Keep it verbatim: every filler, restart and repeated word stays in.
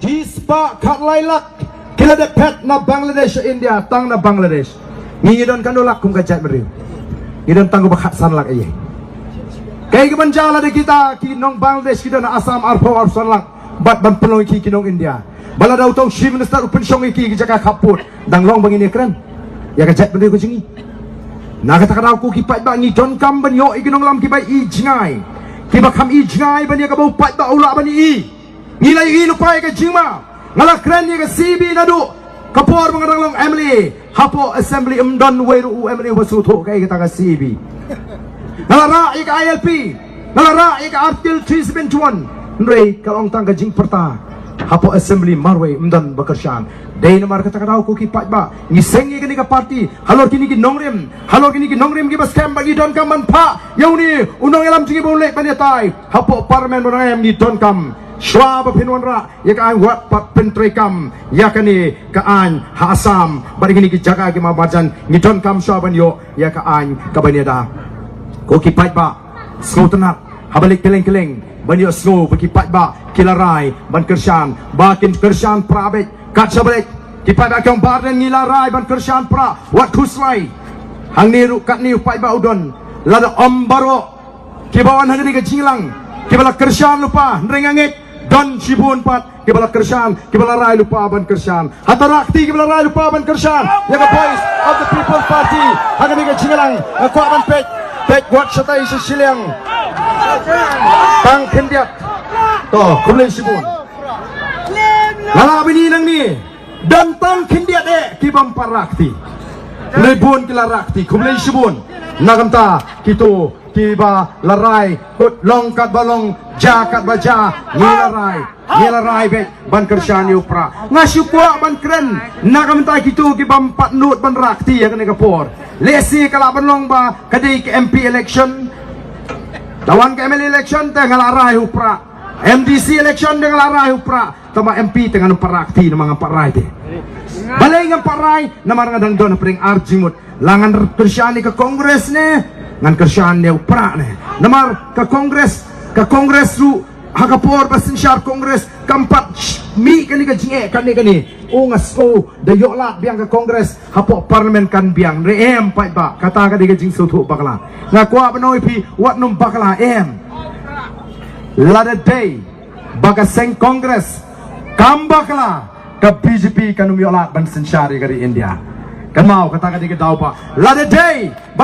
Shispah khatlai lak ki la dep phet na Bangladesh sha India, tang na Bangladesh. Ngi ngi don katno lak kum ka jaitbynriew? Ngi don tang kumba khatsan lak ïa. Kaei kaban jia lada kita ki nong Bangladesh ki don ha Assam arphew arphew san lak bad ban pynlong ïa ki ki nong India? Ba lada uto u Chief Minister u pynshong ïa ki ki jaka khappud, dang long ba ngin ïakren ïa ka jaitbynriew ka jong ngi? Na kata ka daw ko ki paidbah, ngi donkam ban ïoh ïa ki nongïalam kiba i jngai, kiba kham i jngai ban ïa kaba u paidbah u lah ban i. Ngi la ïohi lypa ïa ka jingma. Nga la kren ïa ka C B naduh ka por ba nga dang long M L A. Hapoh assembly ym don wei ruh u M L A uba sngewthuh kaei kata ka C B. Nga la rah ïa ka I L P, nga la rah ïa ka Article three seven one. Hynrei ka long tang ka jingpyrta hapoh assembly, marwei ym don ba kyrshan. Dei namar kata ka daw ko ki paidbah, ngi seng ïa kane ka party halor kine ki nongrim, halor kine ki nongrim kiba skhem, ba ngi donkam ban phah ïa une u nongïalam jong ngi ba un leit ban ïatai hapoh parliament ba dang em. Ngi donkam, shuwa ba phin wanrah ïa ka aiñ, wat pat pyntreikam ïa kane ka aiñ ha Assam bad ïa kine ki jaka ki marjan. Ngi donkam shuwa ban ïoh ïa ka aiñ kaban ïada. Ko ki paidbah, sngewtynnat, haba leit kylleng kylleng ban ïohsngew ba ki paidbah ki la rai ban kyrshan, ba kin kyrshan pra beit. Kat shaba leit, ki paidbah ki ong, Bah Ardent, ngi la rai ban kyrshan pra, wat khuslai. Hangne ruh katne u paidbah u don, lada ym baroh kiba wan ha kane ka jingïalang kiba la kyrshan lypa, hynrei nga ngeit don shibun pat kiba la kyrshan, kiba la rai lypa ban kyrshan. Hato rah kti kiba la rai lypa ban kyrshan ïa ka Voice of the People Party ha kane ka jingïalang? Nga kwah ban peit, peit wat shatai sha shiliang. Tang khyndiat. To, khublei shibun. Nga la bini nangne, don tang khyndiat eh kibym pat rah kti. Khublei bun ki la rah kti, khublei shibun. Na ka bynta kito kiba la rai, kut long katba long, jia katba jia, ngi la rai, ngi la rai beit ban kyrshan ïa u pra. Nga shu kwah ban kren na ka bynta kito kibym pat nud ban rah kti ha kane ka por. Lehse ka lah ban long ba ka dei ka M P election, da wan ka M L A election te nga la rai u pra, M D C election te nga la rai u pra. Tangba M P te ngan ym pat rah kti namar ngam pat rai te. Balei ngam pat rai? Namar nga dang don hapdeng ar jingmut. La ngan kyrshan ïa ka Congress ne ngan kyrshan ïa u pra ne? Namar ka Congress, ka Congress ruh ha ka por ba synshar Congress kam pat mih kane ka jingeh kane kane. O, nga sngew da ïoh lad biang ka Congress hapoh parliament kan biang. Hynrei em paidbah, kata ka dei ka jingsngewthuh bakla. Nga kwah ban ong ïa phi, wat nym bakla em. Lada dei ba ka seng Congress kam bakla, ka B J P kan ym ïoh lad ban synshar ïa ka ri India. Kynmaw, kata ka dei ka daw ba lada dei ba